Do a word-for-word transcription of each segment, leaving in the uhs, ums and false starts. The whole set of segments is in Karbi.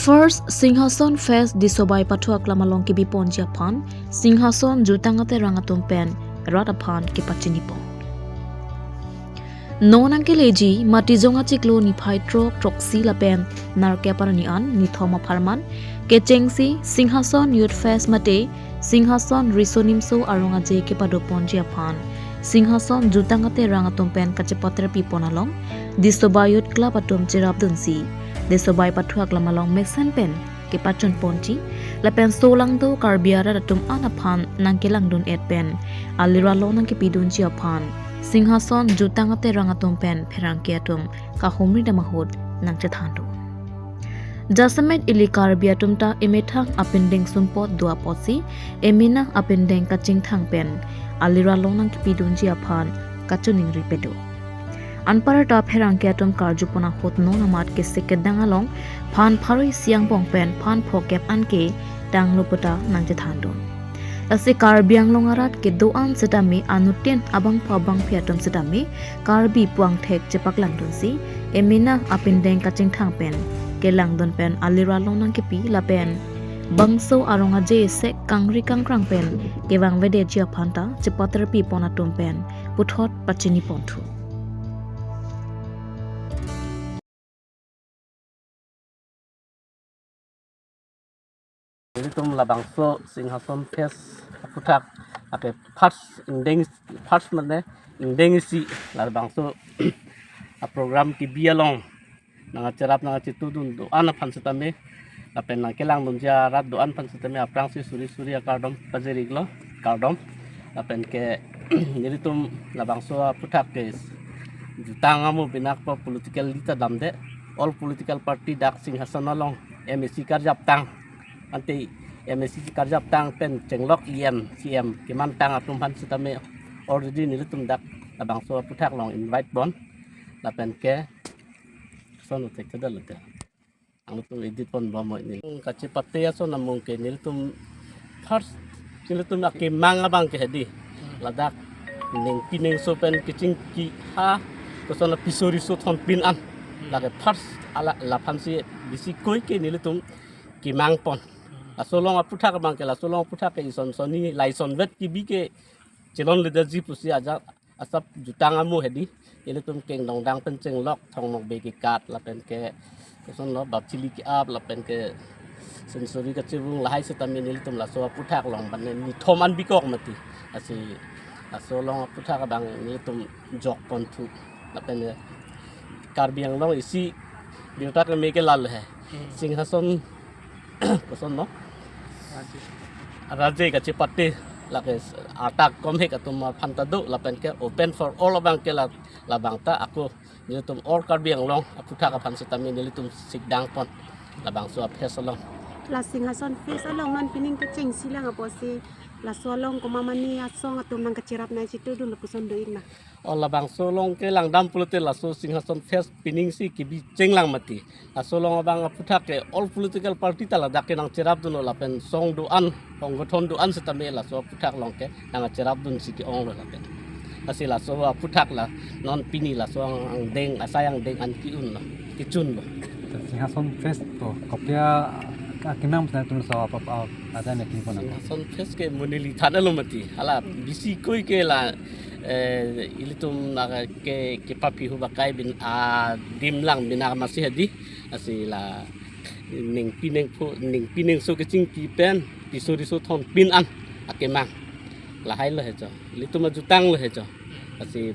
First Singhason Fest Disobai Pathu Aklam along kebiponji aphan Singhason Jutang Aterang atum pen rat aphan kepachinipon. Non nangkeleji Matijong achiklo niphai throk throksi lapen Narkep arni an nithom apharman kechengsi Singhason Youth Fest mate Singhason Riso Nimso Arong Aje kepadoponji aphan Singhason Jutang Aterang atum pen kachepaterpipon along Disobai Youth Club atum cherapdunsi Disobai Pathu Aklam along mesen pen kepachunponji lapen solangdo Karbi arat atum an aphan nangkelangdun-et pen aliralo nangkepidunji aphan Singhason Jutang Aterang atum pen pherangke atum kahumri dam ahut nangchethandun. Jasemet ili Karbi atum ta emethang apindeng sumpot do apotsi emena apindeng kachingthang pen aliralo nangkepidunji aphan kachiningri pado. Anparta pherangke atum karjupon ahut non amat kesik kedang along phan pharo isi angbong pen phan phokep anke tanglo puta nangchethandun. Lasi Karbi Anglong arat kedo-an setame anuttin abangphu abangphi atum setame Karbi puangthek chepaklangdunsi emena apindeng kachingthang pen kelangdun pen aliralo nangkepi lapen bangso arong aje sek kangri kangkrang pen kevangvedeji aphan ta chepaterpipon atum pen puthot pachiniponthu. Nelitum labangso Singhason Fest aphuthak ake first ingdeng, first mane ingdeng isi labangso a program kebi along nangcherap nangchetudun do-an aphan setame lapen nangkelangdunji arat do-an aphan setame aphrangsi suri suri akardom pajir-iklo, kardom. Lapen ke nelitum labangso aphuthak ke jutang amo binakpo political leader damde, all political party dak Singhason along M A C karjaptang, ante M A C karjaptang pen chenglok E M, C M kemantang atum aphan setame already nelitum dak labangso aphuthak along invite pon. Lapen ke son uthek kedal te. Angtum edit pon bom moi ni. Kachepate ason amung ke nelitum first nelitum akemang abang ke hedi. Ladak ningpi ningso pen kechingki ha koson la piso riso thonpin an. Lake first ala laphan si bisi koi ke nelitum kemang pon. Laso along aphuthak abang ke, laso along aphuthak ke ison sonni lason vet kebi ke chelonledeji pusi ajat asap jutang amo hedi. Ilitum kengdongdang pen chenglok thong nokbe kekat lapen ke koson lo bap chili ke-ap lapen ke sensori kachevung lahai setame nelitum laso aphuthak along ban nithom an bikok mati. Lasi laso along aphuthak abang nelitum jokponthu lapen ke Karbi Anglong isi birta keme ke lalo he. Singhason koson no? Raje kachepate lake atak komhek atum aphan ta do lapen ke open for all abang ke la, labang ta ako nelitum all Karbi Anglong aphuthak aphan setame nelitum sikdang pon labangso a-fest along. La Singhason Fest along non pining kechengsi lang apotsi laso along komat mane asong atum nangkacherap nangchetudun lapuson do-ik na. O labangso along ke langdam pulote laso Singhason Fest pining si kebi chenglang mati. Laso along abang aphuthak ke all political party ta ladak ke nangcherapdunlo lapen song do-an, songgothon do-an setame laso aphuthak along ke nangcherapdunsi ke-onglo lapen. Lasi laso aphuthak la non pini laso ang, angdeng asai angdeng an ke-unlo, kechunlo. Singhason Fest to kopi akemang pen nelitum laso apa apa ada ne pini pon. Singhason Fest ke moneli than alo mati. Hala bisi koi ke la eh, ilitum na ke kepapihu bakai bin adim lang bin amatsi hedi. Lasi la ningpi ningphu ningpi ningso kechingki pen piso riso thonpin an akemang. Lahai lo he cho. Ilitum ajutang lo he cho. Lasi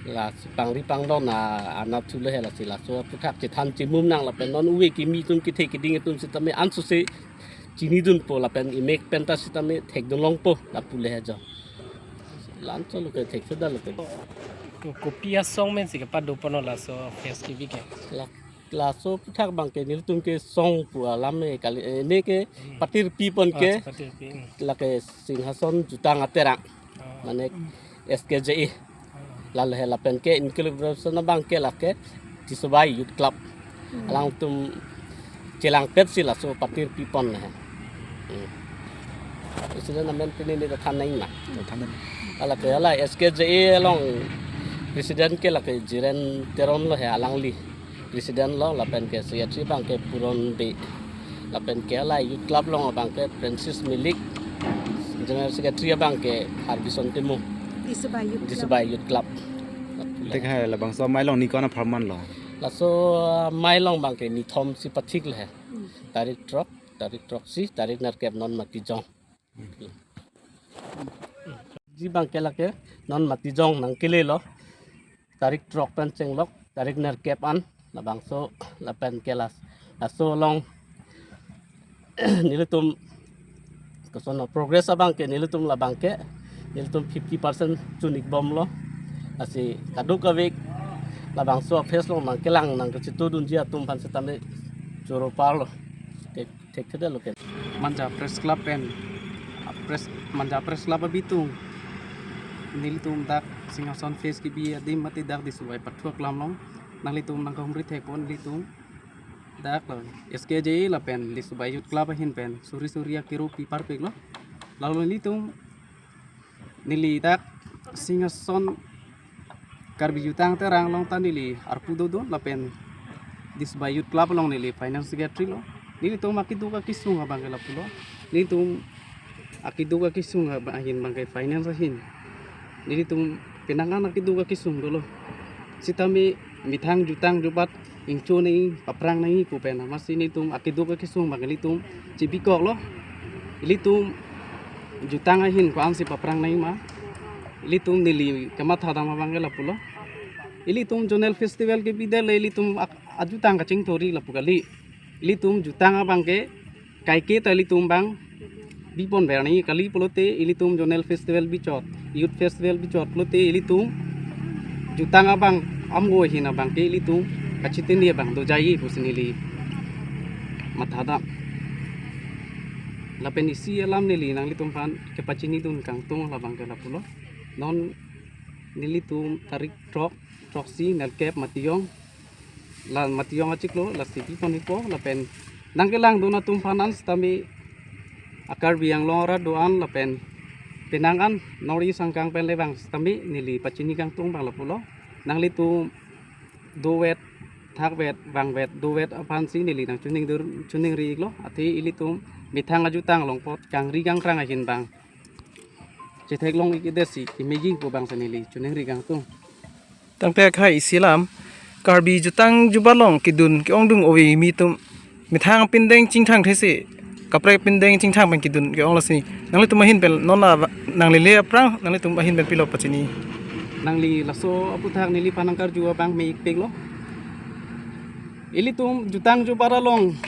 la pangri pangdon na anat thu lo he lasi laso aphuthak chethan chemum nang lapen non uve kimi atum kethe keding atum setame ansose chinidunpo lapen imek pen ta setame thekdunlongpo lapu le he cho. Lanso lo ke thekse da lo ke. Ko-, kopi asong pen si kepado ponlo laso fest kebi ke? La, laso aphuthak abang ke nelitum ke song pu alam e kali, eh, ne ke patirpi pon ke. Oh, patirpi. Hmm. Lake Singhason Jutang Aterang. Oh. Mane S K J A. Oh. Lalo he lapen ke in collaboration abang ke lake Tisobai Youth Club. Hmm. Alangtum chelangpetsi laso patirpi pon he. Hmm. President amen pini ne than nang na. Than nang. Ala ke ala S K J A along president ke lake Jiren Teron lo he alangli. President lo lapen ke secretary abang ke Puron Bey. Lapen K L I Youth Club along abang ke Francis Milik, General Secretary abang ke Harbison Timung, Disubai Youth Club. Disubai Youth Club. Tek hai labangso amei along ni ko-an apharman lo? Laso amei along abang ke nithom si pathik le he. Hmm. Tarik throk, tarik throksi, tarik nerkep non Matijong. Ji abang ke lake non Matijong nangkele lo. Tarik throk pen chenglok, tarik nerkep an labangso lapen ke las. Laso along nelitum koson progress abang ke nelitum labang ke nelitum fifty percent chun-ik bom lo. Lasi kadokave labangso a-phase along nangkelang nangkachitudunji atum aphan setame choro parlo. Thek, thekthedetlo ke. Manja Press Club pen, a, Press, Manja Press Club abitung nelitum dak Singhason phase kebi adim mate dak Disubai pathu aklam along nanglitum nangkahumri thekpon nelitum dak lo S K J A lapen Disubai Youth Club ahin pen suri suri akero pi parpiklo. Lalo nelitum neli dak Singhason Karbi Jutang Terang along ta neli arpu dodun lapen Disubai Youth Club along neli Finance Secretary lo. Nelitum akeduk akesung abang ke lapulo. Nelitum akeduk akesung ab-, ahin abang ke finance ahin. Nelitum penang an akeduk akesung dolo. Setame methang jutang jubat ingcho nangji, paphrang nangji pu pen amatsi nelitum akeduk akesung abang nelitum chibikoklo. Ilitum jutang ahin ko-ansi paphrang nangji ma. Ilitum neli kamathadam abang ke lapulo. Ilitum Zonal Festival kebidet le ilitum ak-, ajutang kachingthurji lapu kali. Ilitum jutang abang ke kaike ta ilitum abang biponver nangji kali pulote ilitum Zonal Festival bichot, Youth Festival bichot pulote ilitum jutang abang amgo ahin abang ke ilitum kachitini abang doji pusi neli mathadam. Lapen isi alam neli nanglitum aphan kepachinidun kangtung labang ke lapulo. Non nelitum tarik throk, throksi, nerkep Matijong, la Matijong achiklo, lasi bipon-ikpo, lapen nangkelangdun atum aphan an setame a-Karbi Anglong arat do-an lapen penang an North East angkang pen le abang setame neli pachini kangtung abang lapulo. Nanglitum dovet, thakvet, vangvet, dovet aphansi neli nangchiningdur, chiningri-iklo. Athe ilitum methang ajutang along apot kangri kangkrang ahin abang chetheklong-ik-edetsi kemeji pu abangsi neli chiningri kangtung. Tangte akhai isi alam, Karbi jutang jubat along kedun ke-ongdung ove kimi atum methang pindeng chingthang thesi, kaprek pindeng chingthang pen kedun ke-ong lasi. Nanglitum ahin pen non la nanglele aphrang, nanglitum ahin pen pilo pachini? Nangli laso aputhak neliphan nangkarju abang me-ikpiklo. Ilitum jutang jubat along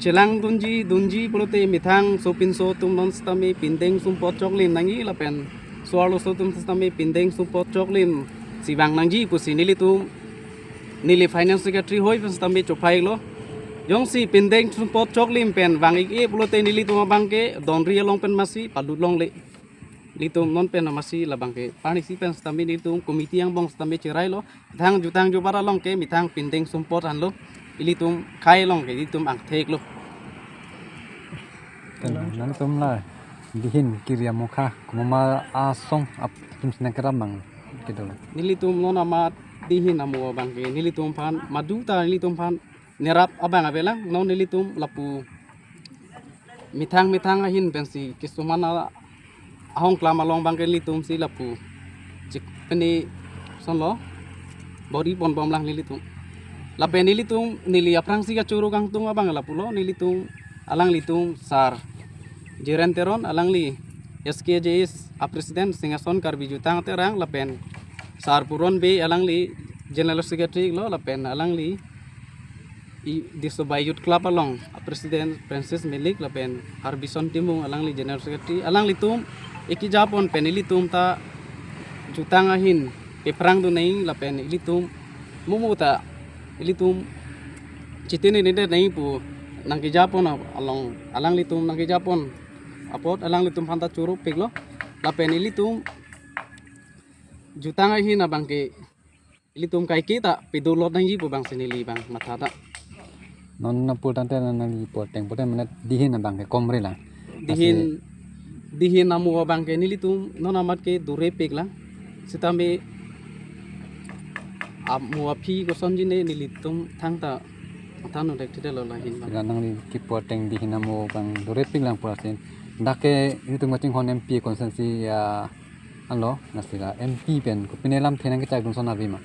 chelangdunji, dunji pulote methang sopinso atum non setame pindeng sumpot choklim nangji lapen so-arloso atum setame pindeng sumpot choklimsi vang nangji pusi nelitum, neli Finance Secretary hoi pen setame chophai-iklo. Jongsi pindeng sumpot choklim pen vang-ik-e pulote nelitum abang ke donri along pen amatsi palut longle. Ilitum non pen amatsi labang ke parnisi pen setame nelitum committee angbong setame cherailo. Methang jutang jubat along ke methang pindeng sumpot anlo. Ilitum khei along ke ilitum angtheklo. Nangtum la dihin kiri amokha komat ma asong ap tum sinang keram abang kedo? Nelitum non amat dihin amo abang ke nelitum aphan madu ta nelitum aphan nerap abang avelang. Non nelitum lapu methang methang ahin pensi kisuman a-, ahongklam along abang ke nelitumsi lapu chik pene sonlo bor-i ponbomlang nelitum. Lapen nelitum neli aphrangsi kachoro kangtung abang lapulo, nelitum alanglitum Sir Jiren Teron, alangli S K J S a-President Singhason Karbi Jutang Terang, lapen Sir Puron Bey, alangli General Secretary lo, lapen alangli i Disubai Youth Club along a-President Francis Milik lapen Harbison Timung alangli General Secretary, alanglitum ikijapon pen ilitum ta jutang ahin pephrangdun nangji lapen ilitum mumu ta ilitum chitini nede nangji pu nangkijapon along alanglitum nangkijapon apot alanglitum aphan ta choropiklo. Lapen ilitum jutang ahin abang ke ilitum kaike ta pedolot nangji pu abangsi neli abang mathadam. Non apor tangte nangli apor teng apor teng mane dihin abang ke komri lang. Dihin, dihin amo abang ke nelitum non amat ke dorepik lang. Setame amo aphi kosonji ne nelitum thangta Than-un thekthedetlo lahin abang. Sila nangli kepu ateng di hinam o abang dorepik lang pura sin. Dak ke itum kachinghon M P constituency ya alo, lasi la M P pen kopine lamthe nangkechak dun ason ave ma?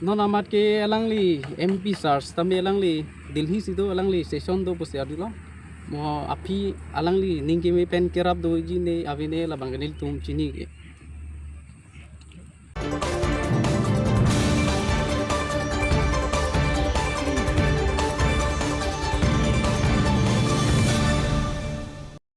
Non amat ke alangli M P sir tame alangli Delhi si do, alangli session do pusi arjulo. Mo aphi alangli ning keme pen kerap doji ne ave ne labang ke nelitum chinine.